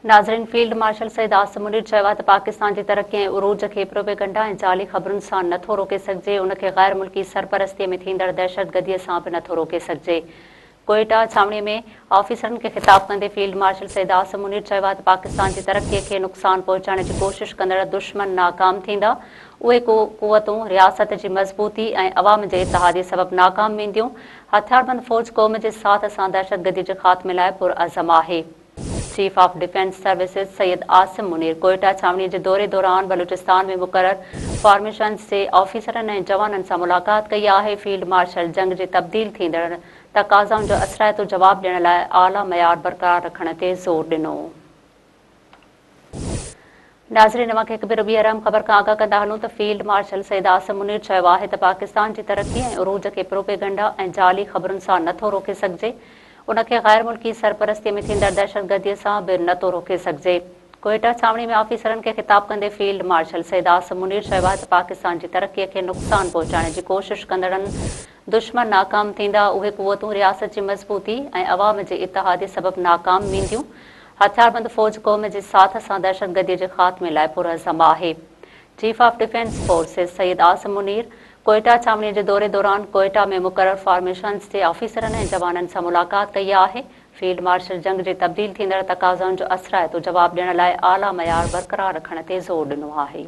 ناظرين field marshal Syed Asim Munir چيو آهي ته پاڪستان جي ترقي ۽ عروج کي پروپيگنڊا ۽ جعلي خبرن سان نه ٿو روڪي سگهجي، ان کي غير ملڪي سرپرستي ۾ ٿيندڙ دهشتگردي سان به نه ٿو روڪي سگهجي. ڪوئيٽا ڇانوڻي ۾ آفيسرن کي خطاب ڪندي فيلڊ مارشل سيد عاصم منير چيو آهي ته پاڪستان جي ترقي کي نقصان پهچائڻ جي ڪوشش ڪندڙ دشمن ناڪام ٿيندا، اهي قوتون رياست جي مضبوطي ۽ عوام جي اتحادي سبب ناڪام وينديون، هٿياربند فوج قوم جي ساٿ سان دهشتگردي جي خاتمي لاء پرعزم آهي. Chief of defence services Syed Asim Munir Quetta ڇانوڻي جي دوري دوران بلوچستان ۾ مقرر فارميشنز جي آفيسرن ۽ جوانن سان ملاقات ڪئي آهي، فيلڊ مارشل جنگ جي تبديل ٿيندڙ تقاضائن جو اثرائتو جواب ڏيڻ لاء اعليٰ معيار برقرار رکڻ تي زور ڏنو. ناظرين اوهان کي هڪ ڀيرو ٻيهر اهم خبر کان آگاهه ڪندا هلون ته فيلڊ مارشل سيد عاصم منير چيو آهي ته پاڪستان جي ترقي ۽ عروج کي پروپيگنڊا ۽ جعلي خبرن سان نه ٿو روڪي سگهجي ان کي غير ملڪي سرپرستي ۾ ٿيندڙ دهشتگردي سان به نه ٿو روڪي سگهجي. ڪوئيٽا ڇانوڻي ۾ آفيسرن کي خطاب ڪندي فيلڊ مارشل سيد عاصم منير چيو آهي ته پاڪستان جي ترقي کي نقصان پهچائڻ جي ڪوشش ڪندڙن دشمن ناڪام ٿيندا، اهي قوتون رياست جي مضبوطي ۽ عوام جي اتحادي سبب ناڪام وينديون، هٿياربند فوج قوم جي ساٿ سان دهشتگردي جي خاتمي لاء پرعزم آهي. Chief of defence forces Syed Asim Munir Quetta ڇانوڻي جي دوري دوران ڪوئيٽا ۾ مقرر فارميشنز جي آفيسرن ۽ جوانن سان ملاقات ڪئي آهي، فيلڊ مارشل جنگ جي تبديل ٿيندڙ تقاضائن جو اثرائتو جواب ڏيڻ لاء اعليٰ معيار برقرار رکڻ تي زور ڏنو آهي.